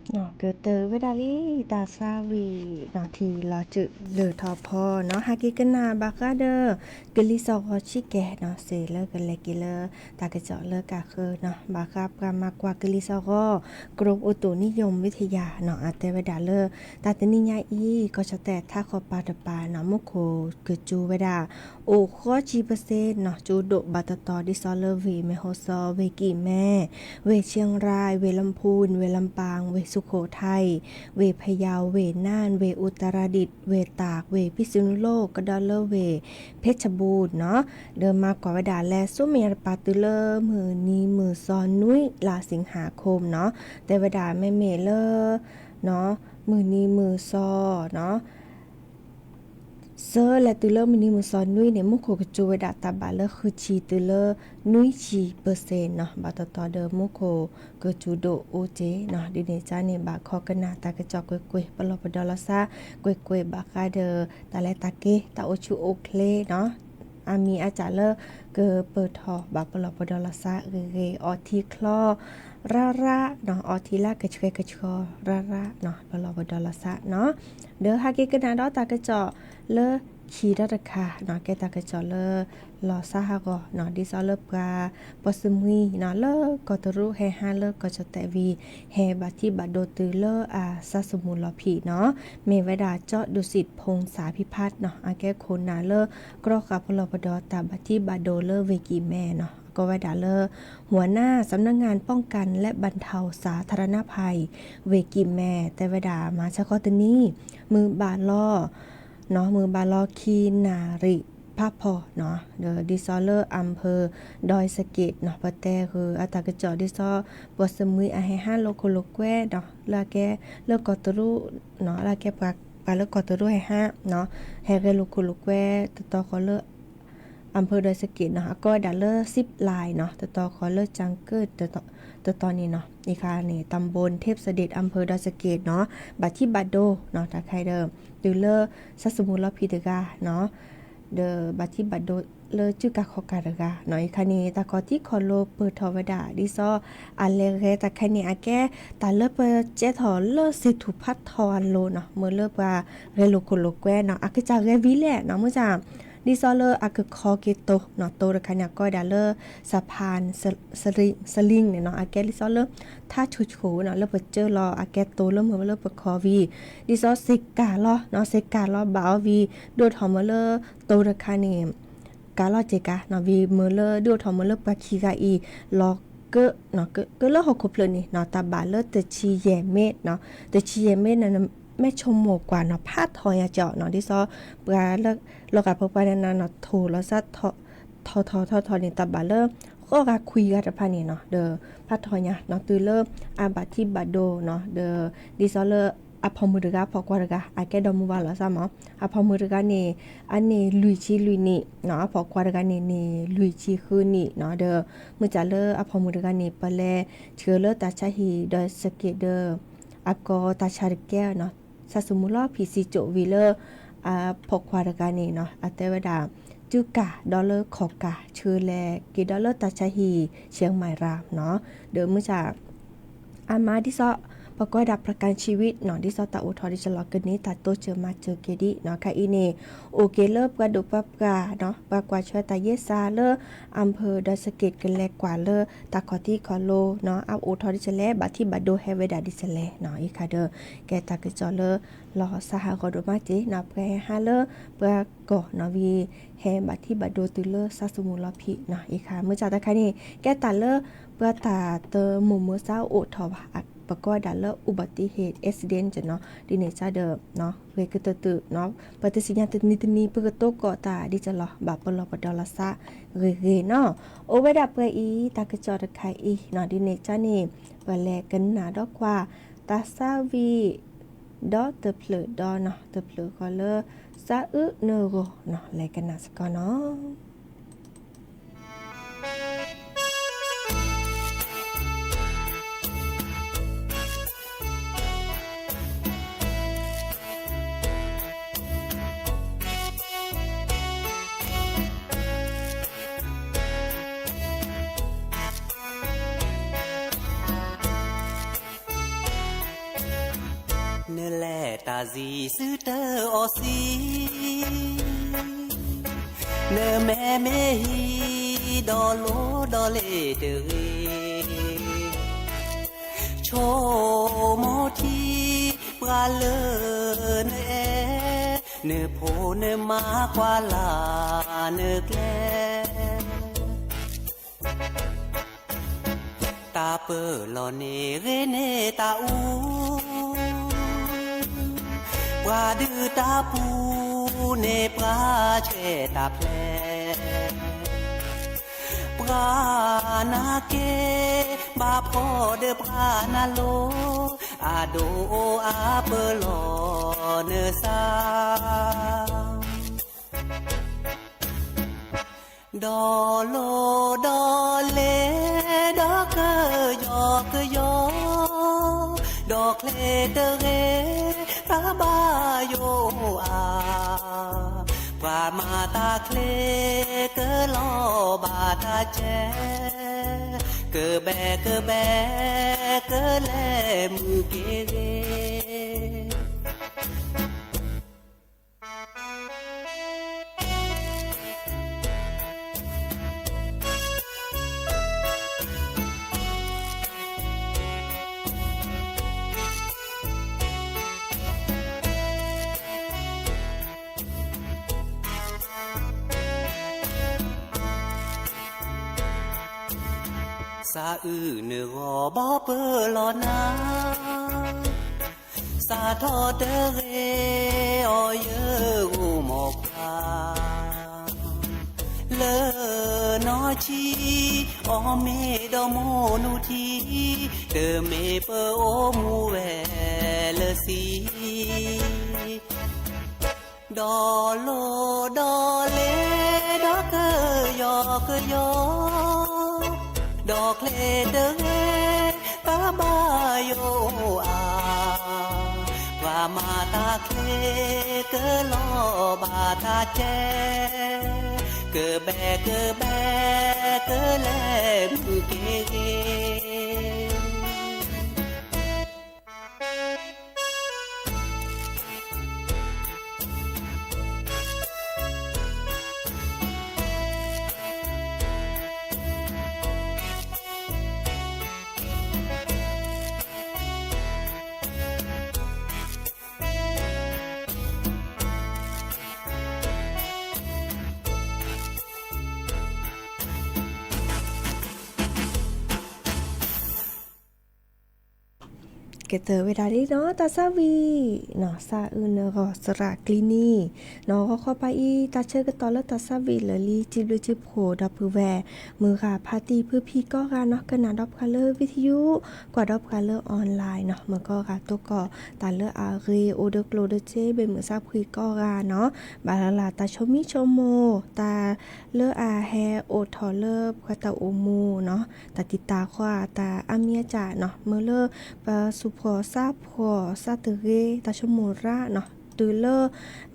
ကတၢၢ်ဝဲဒၣ်လံ တၢ်ဆါဝံၤ ထံၣ်လီၤစုၣ်လၢထီၣ်ဖီနီၤ ဟဲက့ၤကနၣ်ဘၣ်ဃးဒီး ကလံၤစိးဂီၤဆံးကဲၤနီၤ စ့ၢ်လၢကလဲၤက့ၤလၢ တၢ်ကစီၣ်လၢကဃၢၤနီၤ ဘၣ်ဃးပှၤမၤကွၢ်ကလံၤစိးဂီၤ ကရူးအိၣ်တူၣ်နံယိၣ်ဝံထယၢ်နီၤ အတဲဝဲဒၣ်လၢ တၢ်တနံၤညါအံၤ ကီၢ်ကၠီၣ်တဲၣ်ထးခီပၤတပၤနီၤ မူခိၣ်ကစူၤဝဲဒၣ် အိၣ်ဃီဆံပၢၢ်စ့ၣ်နီၤ ကၠူဒိၣ်ဘၣ်တတီၤ ဒ်သိးလၢဝ့ၢ်မဲၢ်ဟီၣ်စီ ဝ့ၢ်ကံၣ်မဲ ဝ့ၢ်ခၠ့ၣ်ရၢၣ် ဝ့ၢ်လၢၢ်ပူၤ ဝ့ၢ်လၢၢ်ပၢၣ် ဝ့ၢ်စူခိၣ်ထၢၣ် ဝ့ၢ်ဖယၢၣ် ဝ့ၢ်နၢၣ် ဝ့ၢ်အူတရဒံး ဝ့ၢ်တၢ် ဝ့ၢ်ဖံးစူၣ်နူလိၣ် ကဒီးလၢဝ့ၢ် ဖ့ၣ်စဘူၣ်နီၤ ဒီးမၤကွၢ်ဝဲဒၣ်လဲၤ ဆူမဲာ်ညါတပၤတုၤလၢမုၢ်နံၤမုၢ်စီၤနွံ လါစ့ၣ်ဟၣ်ခိၣ်နီၤ တဲဝဲဒၣ်မ့မ့ၢ်လၢ မုၢ်နံၤမုၢ်စီၤနီၤ စၢၤလဲၤတုၤလၢမုၢ်နံၤမုၢ်စီၤနွံန့ၣ် မူခိၣ်ကစူၤဝဲဒၣ်တၢ်ဘၣ်လၢဃုဆံတုၤလၢနွံဆံပၢၢ်စ့ၣ်နီၤ ဘၣ်တတီၤဒီးမူခိၣ်ကစူၤဒိၣ်အိၣ်တ့ၢ်နီၤ ဒ်န့ၣ်ကန့ၣ် ဘၣ်ခီကနၣ်တၢ်ကစီၣ်ကွ့ၢ်ကွ့ၢ် ပလီၢ်ပဒီလီၤသး ကွ့ၢ်ကွ့ၢ်ဘၣ်ဃးဒီး တၢ်လဲၤတၢ်က့ၤ တၢ်အိၣ်ဆူၣ်အိၣ်ချ့နီၤ အါမံၤအါစှၤလၢ ကပၢၢ်ထီၣ်ဘၣ်ပလီၢ်ပဒီလီၤသးဂ့ၤဂ့ၤ အီထံချီ ရၣ်ရၣ်နီၤ အီထံလၢကဆှဲကဆှီ ရၣ်ရၣ်နီၤ ပလီၢ်ပဒီလီၤသးနီၤ ဒီးဟဲက့ၤကနၣ်ဒီးတၢ်ကစီၣ်လၢခံဒီးတခါနီၤ ကဲတၢ်ကစီၣ်လၢ လီၤသးဟးဂီၤနီၤ ဒ်သိးလၢပှၤ ပှၤစမံနီၤ လၢကီၢ်တရူးဟဲဟးလၢကီၢ်ကၠီၣ်တဲၣ်ဝံၤ ဟဲဘၣ်ထံဘၣ်ဒိတုၤလၢအစၢ်စမူလီၤဖံးနီၤ မ့ၢ်ဝဲဒၣ် ကၠီဒူစံးဖူၣ်စၣ်ဖံးဖးနီၤ အကဲခိၣ်နၢ်လၢ ကြၢးဃာ်ပလီၢ်ပဒီတၢ်ဘၣ်ထံဘၣ်ဒိလၢဝ့ၢ်ကံၣ်မဲနီၤ ကိးဝဲဒၣ်လၢ หัวหน้าสำนักงานป้องกันและบรรเทาสาธารณภัย ဝ့ၢ်ကံၣ်မဲ တဲဝဲဒၣ်မၤဆၢကတီၢ်တနံၤ မုၢ်ဘၣ်လီၤ မုၢ်ဘၣ်လီၤခံနၣ်ရံၣ်ဖးဖီနီၤ ဒီးဒ်သိးလၢ อำเภอดอยสะเก็ดနီၤ ပတဲဃုာ်အတၢ်ကစီၣ်ဒ်သိး ပှၤစမံအဟဲဟးလိာ်ခိၣ်လိာ်ကွဲနီၤ လၢအကဲ လၢကီၢ်တရူးနီၤ လၢအကဲပှၤလၢကီၢ်တရူးဟဲဟးနီၤ ဟဲဂဲၤလိာ်ခိၣ်လိာ်ကွဲ တတီၤဃီလၢ อำเภอดอยสะเก็ดနီၤ အကိးဝဲဒၣ်လၢ zip lineနီၤ တတီၤဃီလၢ จังเกิล တတီၤန့ၣ်နီၤ အံၤခါန့ၣ် ตำบลเทพเสด็จ อำเภอดอยสะเก็ดနီၤ ဘၣ်ထံဘၣ်ဒိနီၤ တၢ်ခါအံၤဒီး တုၤလၢ စၢ်စမူလီၤဖံးတဂၤနီၤ ဒီးဘၣ်ထံဘၣ်ဒိလၢစုကၢ်ခီၣ်ကၢ်တဂၤနီၤ အံၤခါန့ၣ် တၢ်ခီၣ်ထံးခီၣ်လိၤပၢၢ်ထီၣ်ဝဲဒၣ် ဒ်သိး အလဲၤဂဲၤတၢ်ခါန့ၣ် အကဲ တၢ်လၢပကဲထီၣ်လၢစ့ထူၣ်ဖးထီအလိၤနီၤ မ့ၢ်လၢပှၤဂဲၤလိာ်ခိၣ်လိာ်ကွဲနီၤ အကစၢ်ဂဲၤဝံၤလဲၣ်နီၤ မ့ၢ်စ့ၢ် ဒ်သိးလၢအကခီက့ၤတိၤနီၤ တိၤတခါန့ၣ် အကိးဝဲဒၣ်လၢ สะพานสลิง န့ၣ်နီၤ အကဲဒ်သိးလၢ ထါဆူၣ်ဆူၣ်နီၤ လၢပစၢလီၤ အကဲတိၤလၢမုၢ်လၢပခီဝံၤ ဒ်သိးစ့ကၤလီၤနီၤ စ့ကၤလီၤဘၣ်အီၤဝံၤ ဒိၣ်ထီၣ်မ့ၢ်လၢတိၤတခါန့ၣ် ကၤလီၤစ့ကၤနီၤ ဝံၤမ့ၢ်လၢဒိၣ်ထီၣ်မ့ၢ်လၢပှၤခံဂၤအံၤ လီၤကၢ ကၢလၢဟီၣ်ခိၣ်ဖျၢၣ်န့ၣ်နီၤ တၢ်ဘၣ်လၢတဆံယဲၢ်မ့ၢ်နီၤ တဆံယဲၢ်မ့ၢ်န့ၣ် မ့ၢ်ဆိကမိၣ်ကွၢ်နီၤ ဖးထီညါကီးနီၤ ဒ်သိး ပှၤလၢ လီၤဂာ်ဖိပှၤန့ၣ်နီၤ ထိၣ်လီၤသးထီထီထီထီန့ၣ် တၢ်ဘၣ်လၢ ဃိးဂၤခွံဂၤတဖၣ်န့ၣ်နီၤ ဒီးဖးထီညါနီၤ တုၤလၢအဘၣ်ထံဘၣ်ဒိနီၤ ဒီး ဒ်သိးလၢ အဖီမုၢ်တဂၤ အဖီကွၢ်တဂၤ အကဲဒီမါဝၤလီၤသးမး အဖီမုၢ်တဂၤန့ၣ် အန့ၢ်လွံၢ်ဆံလွံၢ်နံၣ်နီၤ အဖီကွၢ်တဂၤန့ၣ် န့ၢ်လွံၢ်ဆံဃုနံၣ်နီၤ ဒီး မုၢ်စ့ၢ်လၢအဖီမုၢ်တဂၤန့ၣ် ပလဲၤဆှၢလၢတၢ်ဆါဟံၣ်ဒီးစက့းဒီး အကီတၢ်ဆါတကဲနီၤ စၢ်စမူလီၤဖံးစံကၠိးဝံၤလၢ အဖီကွၢ်တဂၤန့ၣ်နီၤ အတဲဝဲဒၣ် စုကၢ်ဒီးလၢခီၣ်ကၢ် ဆှၢလဲၤက့ၤဒီးလၢတၢ်ဆါဟံၣ် เชียงใหม่ราชနီၤ ဒီးမုၢ်စ့ၢ် အမါဒ်သိး ပကိးဝဲဒၣ် ประกันชีวิตနီၤ ဒ်သိးတၢ်အိၣ်ထီၣ်ဒ်စလီၤကန့ၢ် တၢ်တိစၢၤမၤစၢၤက့ၤဒံးနီၤ ခါအံၤန့ၣ် အိၣ်က့ၤလၢပှၤဒိၣ်ပှၤပှၢ်နီၤ ပှၤကွၢ်ထွဲတၢ်ယဲစးလၢ อำเภอดอยสะเก็ด ကလဲၤကွၢ်လၢတၢ်ခီၣ်ထံးခီၣ်လိၤနီၤ အအိၣ်ထီၣ်ဒ်စလဲၣ် ဘၣ်ထံဘၣ်ဒိဟဲဝဲဒၣ်ဒ်စလဲၣ်နီၤ အံၤခါဒီး ကဲတၢ်ကစီၣ်လၢ လီၤသးဟးဂီၤဒိၣ်မးက့ၤနီၤ ပှၤဟဲဟးလၢ ပှၤကီၢ်နီၤဝံၤ ဟဲဘၣ်ထံဘၣ်ဒိတုၤလၢစၢ်စမူလီၤဖံးနီၤ အံၤခါ မုၢ်စ့ၢ်တခါန့ၣ် ကဲတၢ်လၢ ပှၤတၢ်တမိၢ်မုၢ်စၢ်အိၣ်ထီၣ်ဘၣ် ပကိးဝဲဒၣ်လၢ อุบัติเหตุ accident နီၤ ဒ်န့ၣ်စ့ၢ်ဒီး ဂ့ၤကတၢၢ်တုၤနီၤ ပတသ့ၣ်ညါတနံၤတနံၤ ပကတိၤကီးတၢ်ဒ်စလီၤ ဘၣ်ပလီၢ်ပဒီလီၤသးဂ့ၤဂ့ၤနီၤ အိၣ်ဝဲဒၣ်ပှဲၤအံၤ တၢ်ကစီၣ်တခါအံၤနီၤ ဒ်န့ၣ်စ့ၢ်န့ၣ် ပလဲၤကနၣ်ဒီးကွၢ် တၢ်ဆါဝံၤ ဒီးတဖျၢၣ်ဒီးနီၤ တဖျၢၣ်ဃီလၢ စၢ်အုးနဂီၢ်နီၤ လဲၤကနၣ်စ့ၢ်ကီးနီၤ. တၢ်စံးဆၢတၢ်အီၣ်စံး, နမဲာ်မ့ၢ်ဟံးဒီးလိၤဒီးလ့ၤတဂ့ၤ, ဆိမိၣ်ထံပှၤလၢနအဲၣ်, နဖိနမါကွၢ်လၢ်နကျဲ တၢ်ပၢလီၤန့ၣ်ဂ့ၤန့ၢ်တၢ်အူ, ပှၤဒုးတၢ်ပူၤန့ၣ်ပှၤဆှဲးတၢ်ဖျဲး, ပှၤနာ်က့ၤ ဘၣ်ဖှီၣ်ဒီးပှၤနၢ်လိၤ, အဒိၣ်အါပၢလီၤနသး ဒီးလိၤဒီးလ့ၤဒီးကယီကယီ, ဒီးချ့တဂ့ၤ တၢ်ဘၣ်ယိၣ်အါ, ပှၤမၤတၢ်ချ့ကလီၤဘၣ်တၢ်စဲး, ကဘဲကဘဲကလဲၤမုၢ်က့ၤဂ့ၤ သးအုးနဂီၢ်ဘီပၢလီၤနၤ, စးထီၣ်တဂ့ၤအီၤယဂီၢ်မိၢ်ခွါ, လၢနီၢ်ဆံးအီၤမ့ၢ်ဒီးမိၢ်နူထံ, တမ့ၢ်ပအိၣ်မူဝဲလၢသံ ဒီးလိၤဒီးလ့ၤဒီးကယီကယီ, ဒီးချ့တဂ့ၤ တၢ်ဘၣ်ယိၣ်အါ, ပှၤမၤတၢ်ချ့ကလီၤဘၣ်တၢ်စဲး, ကဘဲကဘဲကလဲၤမုၢ်က့ၤဂ့ၤ ကဲ တၢ်ဝဲဒၣ်လံနီၤ တၢ်ဆါဝံၤ နီၤ သးအုးနဂီၢ်သရၣ်ကျံနံၤ နီၤ ဂီၤခီပၤအံၤ တၢ်ဆၢကတီၢ်လၢတၢ်ဆါဝံၤလၢာ်လံ တံဘျုးတံဖှိၣ်ဒီပုၢ်ဝဲၢ် မုၢ်ဂၤဖါတံၢ်ဖုဖံကိးဂၤနီၤ ကနၣ်ဒီးပှၤလၢ video ကွၢ်ဒီးပှၤလၢ online နီၤ မုၢ်ကိးဂၤတိကိး တၢ်လၢအဂ့ၤအိၣ်ဒီးကျိၣ်ဒီးစ့ ဘၣ်မုာ်သးဖှံကိးဂၤနီၤ ဘၣ်လၢ်လၢ် တၢ်ဆိမိၣ်ဆိကမိၣ် တၢ် လၢအဟဲအိၣ်ထီၣ်လၢပှၤတၢ်အိၣ်မူနီၤ တၢ်တံာ်တာ်ဃီ တၢ်အါမံၤအါစှၤနီၤ မ့ၢ်လၢ ပှၤသူၣ်ဖှီၣ်သးဖှီၣ်သးတဂ့ၤ တၢ်ဆိကမိၣ်ရၣ်နီၤ တုၤလၢ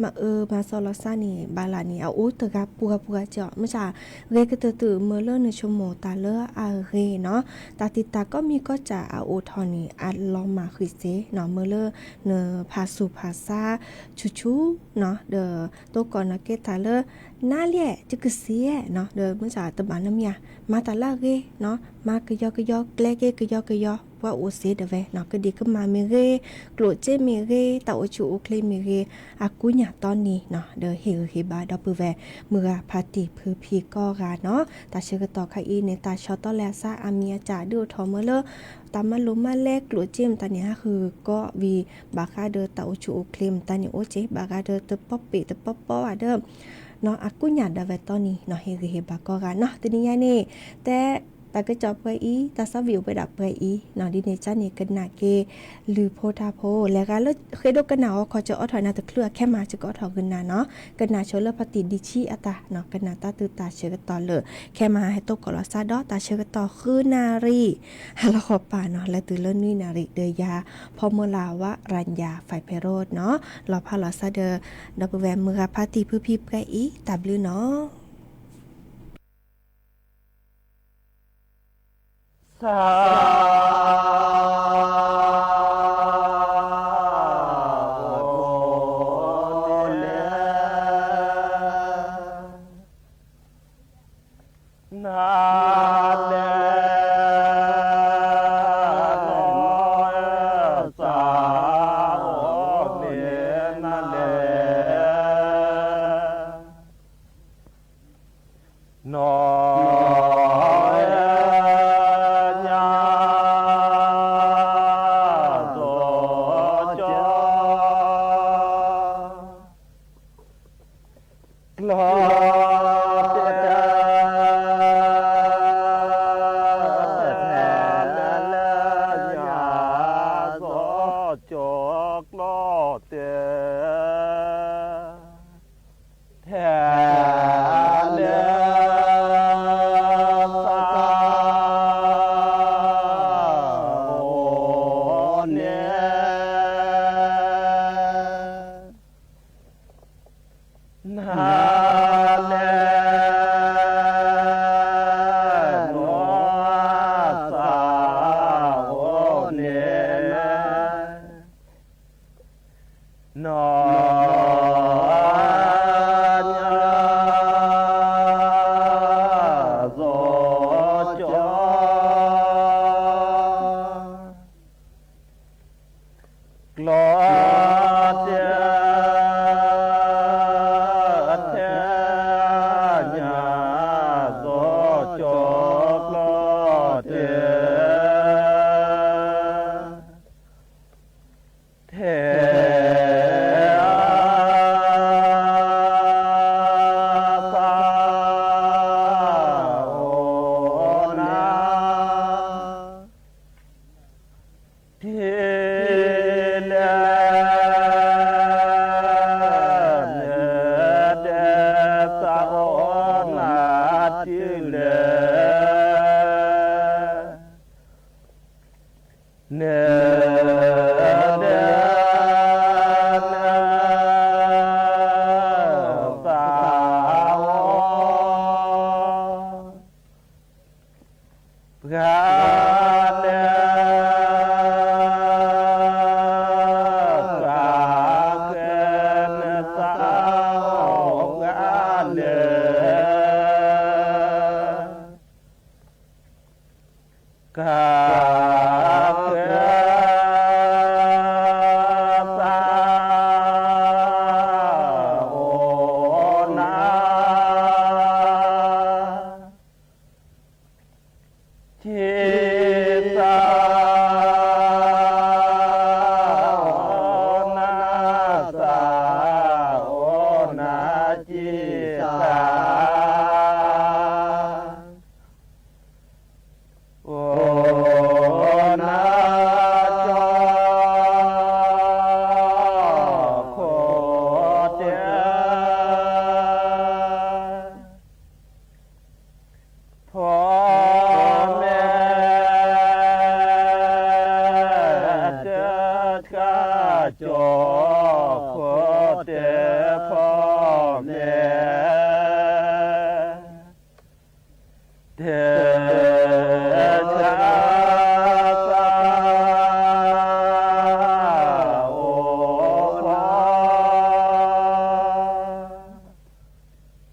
မၤအၢမၤသီလီၤသးန့ၣ် ဘၣ်လၢ်န့ၣ် အအိၣ်တဂၤပှၤပှၤကီ မ့ၢ်စ့ၢ် ဂ့ၤကတၢၢ်တုၤမ့ၢ်လၢနဆိကမိၣ်တၢ်လၢအဂ့ၤနီၤ တၢ်တံာ်တာ်ကိးမံၤကိးစှၤအအိၣ်ထီၣ်န့ၣ် အလီၤမၢ်ဃံးစ့နီၤ မ့ၢ်လၢ နဖးသူၣ်ဖးသးဆူၣ်ဆူၣ်နီၤ ဒီး တိကိးနီၢ်ကဲတၢ်လၢ နါလံ ယကစံးနီၤ ဒီးမ့ၢ်စ့ၢ်တဘၣ်နီတမံၤဧါ မၤတၢ်လၢအဂ့ၤနီၤ မၤကယီကယီ ကျဲက့ၤကယီကယီ ပှၤအိၣ်စ့ဒၣ်ဝဲနီၤ ကဒံကမၣ်မ့ၢ်ဂ့ၤ ကျိၣ်စ့မ့ၢ်ဂ့ၤ တၢ်အိၣ်ဆူၣ်အိၣ်ချ့မ့ၢ်ဂ့ၤ အကူညၢ်တီနံၤနီၤ ဒီးဟ့ၣ်ဂံၢ်ဟ့ၣ်ဘါဒီပုၢ်ဝဲၢ် မုၢ်ဂၤဖါတံၢ်ဖုဖံကိးဂၤနီၤ တၢ်ဆၢကတီၢ်ခါအံၤန့ၣ် တၢ်ဆီတလဲအသးအါမံၤအါစှၤ ဒုးအိၣ်ထီၣ်မ့ၢ်လၢ တၢ်မၤလိာ်မၤလဲကျိၣ်စ့မတၤန့ၣ် ဟးဃုာ်ကိးဝံၤ ဘၣ်ဃးဒီးတၢ်အိၣ်ဆူၣ်အိၣ်ချ့မတၤန့ၣ် အိၣ်စ့ ဘၣ်ဃးဒီးတပီပ့ၣ်တပီပီဘၣ်ဒီး နီၤ အကူညၢ်ဒၣ်ဝဲတီနံၤနီၤ ဟ့ၣ်ဂံၢ်ဟ့ၣ်ဘါကိးဂၤနီၤ တနံၤညါန့ၣ် တဲ တၢ်ကစီၣ်ပှဲၤအံၤ တၢ်သးဝံၣ်အိၣ်ဝဲဒၣ်ပှဲၤအံၤနီၤ ဒ်န့ၣ်ကန့ၣ် ကနၣ်က့ၤ လုၢ်ဖိထါဖိ လဲၤဂၤလၢဃ့ဒိကနၣ်ဂီၤခီ ကအိးထီၣ်နၤတချုးအခဲမး ကအိးထီၣ်ဂုာ်နၤနီၤ ကနၣ်ဆိလၢဖါတံၢ်ဒံးဆံအတၢ်နီၤ ကနၣ်တၢ်သုတၢ်ဆၢကတီၢ်လၢ ခဲမးဟဲတိကိးလီၤသးဒီးတၢ်ဆၢကတီၢ်ဃုနၣ်ရံၣ် ဟါလီၤဃီၤပၤနီၤ လဲၤတုၤလၢနွံနၣ်ရံၣ်ဒီးယၤ ဖီမုၢ်လၢ်ဝါရၤညါ ဖဲးဖဲးရိၣ်နီၤ လီၤဖးလီၤသးဒီး ဒီပုၢ်ဝဲၢ်မုၢ်ဂၤဖါတံၢ်ဖုဖံပှဲၤအံၤ တၢ်ဘျုးနီၤ သး ဂီၤ ကျီတဲာ် ထဲညါသိးကၠီကျီတဲာ် ထဲ သးအိၣ်နၤ ထံလဲၣ် လဲၣ်ဒဲး သးအိၣ်နၤထံလဲၣ် လဲၣ်ဒဲး သးအိၣ် ပှၤလဲၣ် သးဃဲ နသးအိၣ်ပှၤလဲၣ် ကဃဲ သးအိၣ်နၤ ထံသး အိၣ်နၤ သးအိၣ်နၤ ထံသး အိၣ်နၤ ကၠီခိၣ်တဲာ် ဖီမဲာ် တခါ ကၠီခိၣ်တဲာ် ဖီမဲာ် တဲာ် သးအိၣ်ဖီ ထံ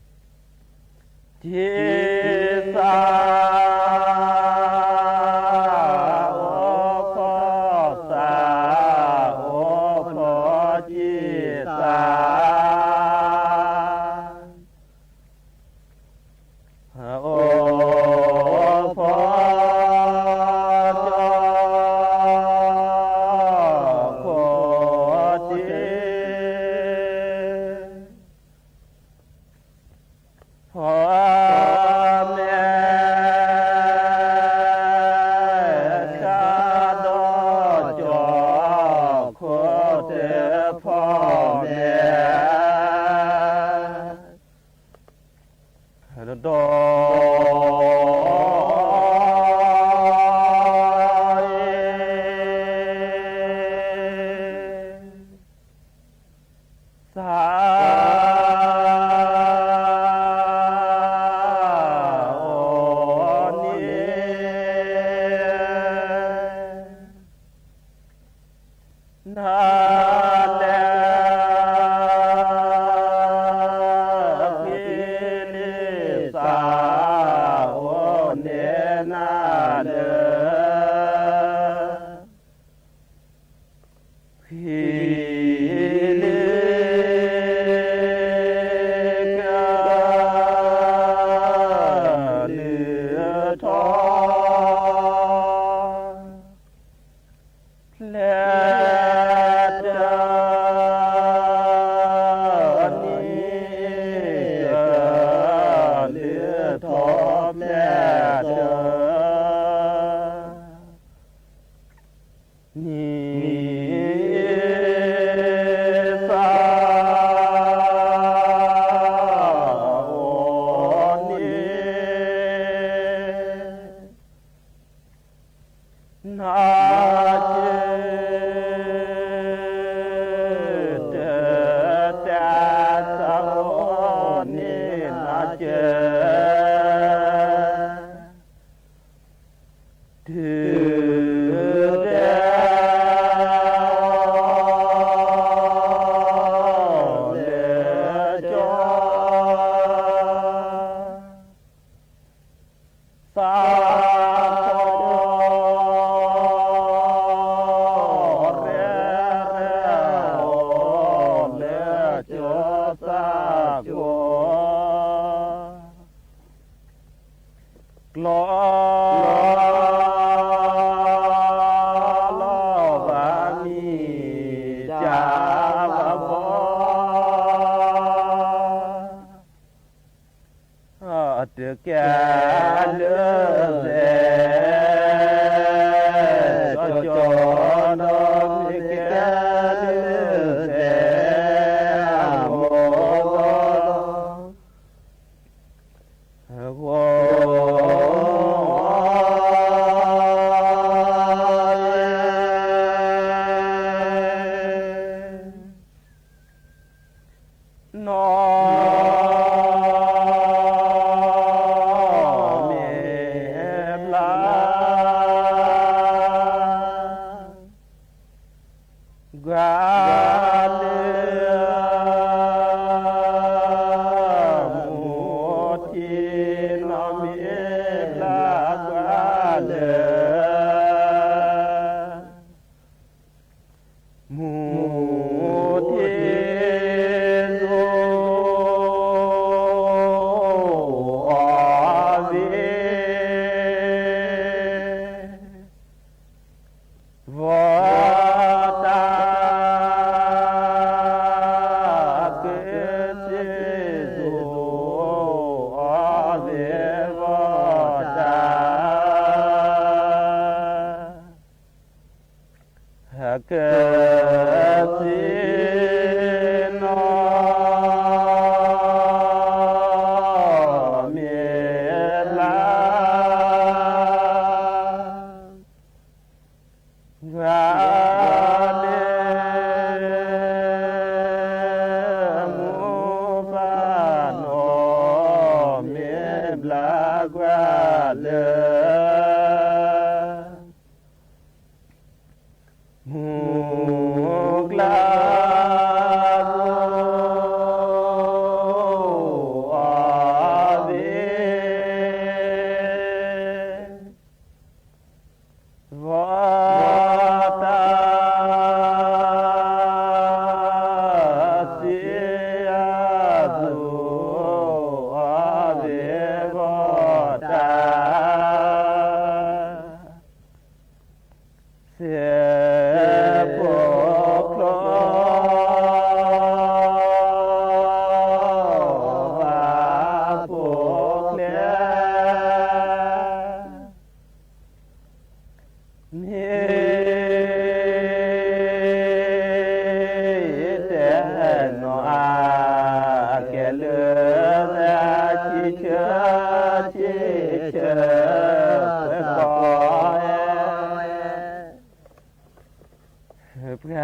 သးအိၣ်ဖီ သးအိၣ်ဖီ ထံသး အိၣ်ဖီ ကၠီခိၣ်တဲာ် ဖီမဲာ် ခါဒီး ကၠီခိၣ်တဲာ် ဖီမဲာ် ဒီး သး အိၣ်န့ၣ် နၤလဲၣ် ဖံလံး သးအိၣ်န့ၣ် နၤလဲၣ် ဖံလံး ကလုၢ်ထီၣ် ဖျဲးတၢ် နံၤ ကလုၢ်ထီၣ် ဖျဲးတၢ် နံၤ သး အိၣ်န့ၣ် နၤက့ တၢ် သးအိၣ်န့ၣ် နၤက့ တုၤဒၣ် လဲၤကၠီ သးကၠီ ပှၤလၢ မူထံနီၣ်မ့ၢ်ဘျါပှၤလၢ မူထံ အီၤဝဲ ဘီတၢ် ကစၢ်ယွၤ အီၤဝဲဘီတၢ် ကစၢ်နီၣ် မ့ၢ်ဘျါ ပှၤလၢ မူပၢ်နီၣ် မ့ၢ်ဘျါပှၤလၢ မူကျါ အီၤဝဲ ဘီတၢ် ကစၢ်ယွၤ အီၤဝဲဘီတၢ် စဲးဖိချီ ဘၣ်ဖိချ့ မ့ၢ် တနီၤအကဲလၢ ဆံဆၢ ဆံဆၢ ပကီၢ် ပှၤ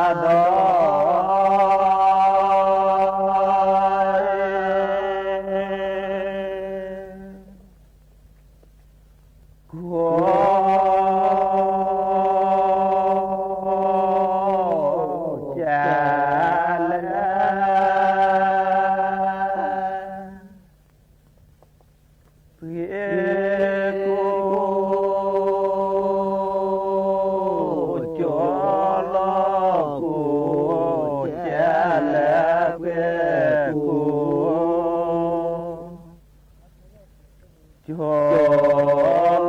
ဒီး ကိး ကလဲၣ် ပှၤကိး ကၠီလီၤကိး ကလဲၣ် ပှၤကိး ကၠီလီၤ ဘၣ်လၢ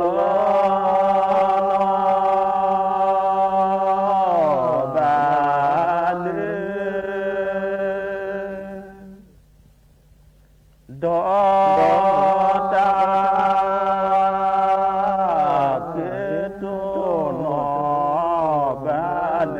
ဒီးတၢ် ကတိၤနီၣ် ဘၣ်လၢ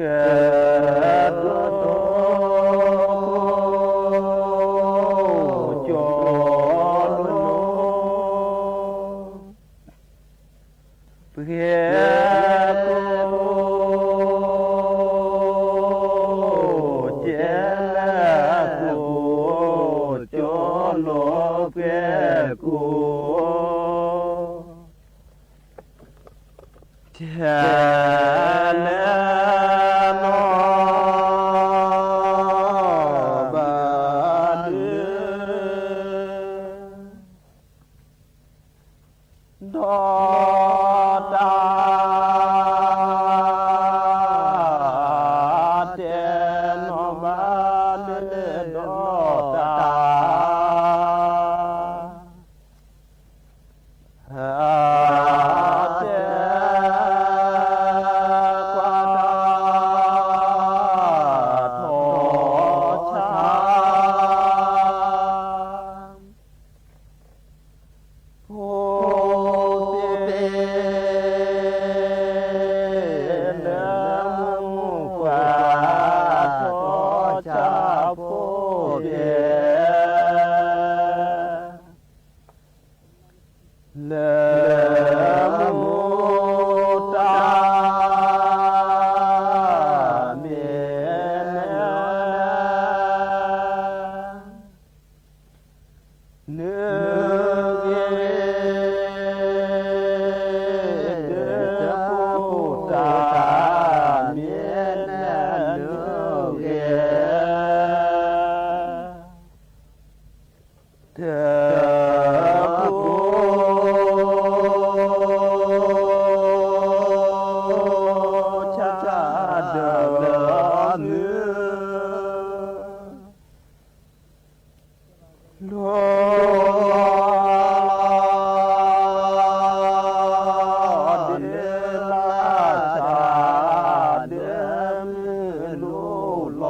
ဒီးတၢ် ကတိၤ ကၠီလီၤ ပှၤကိး ကလဲၣ်ကိး ကၠီလီၤ ပှၤကိး ကလဲၣ်နီၣ် ဘၣ်လၢ ဒီးတၢ် တဲနီၣ် ဘၣ်လၢဒီးတၢ် တဲ ကွၢ်တၢ် ထီၣ်ဆါ ဖိသ့ၣ် လၢမူကွၢ် ထီၣ်ဆါဖိသ့ၣ် လၢမူတၢ် မ့ၢ်နၢ နဂ့ၤ တၢ်ကိၢ်ဆၣ်ဒၢးလၢ မုၢ် လိၤ ဒၢးလၢ်ဆၣ်ဒၢး မုၢ်လိၤလ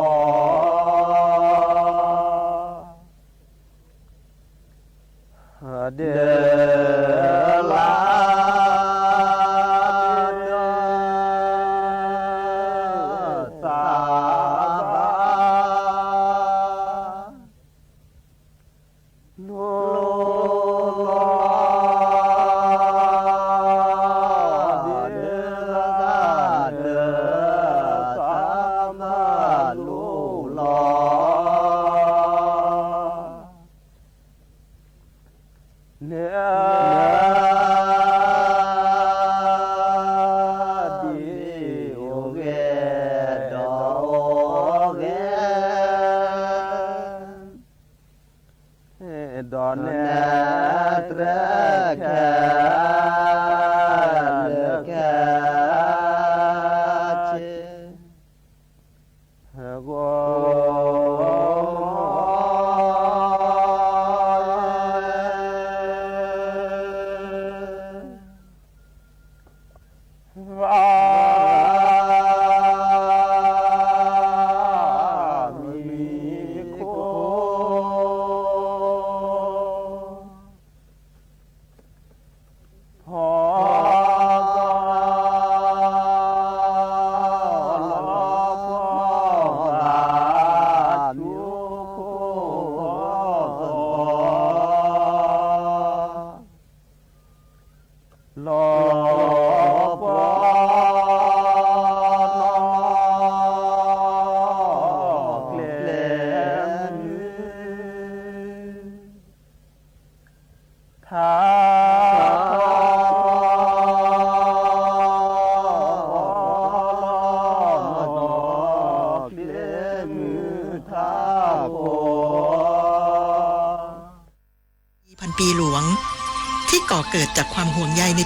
ီၤ ဒၢးလၢ် သၣ်ဘၣ် လိၤလီၤ ဒၢးလၢ်ဒၢး သၣ်ဘၣ်လိၤလီၤ လၢ ဒ်အိၣ်ဂဲၤ ဒီးအိၣ်ဂဲၤ ဒီးနဲၣ်တြဲၤခဲ လၢခဲဆ့ ဂီၤ ဘၣ် မံၤခိၣ် ဖီ လီၤပှီၢ်ဘၣ် မံၤခိၣ် လီၤပှီၢ် ကျဲမုၢ် ထး လီၤ ကျဲမုၢ်ထးခိၣ် พันปีหลวง ที่ก่อเกิดจากความห่วงใยใน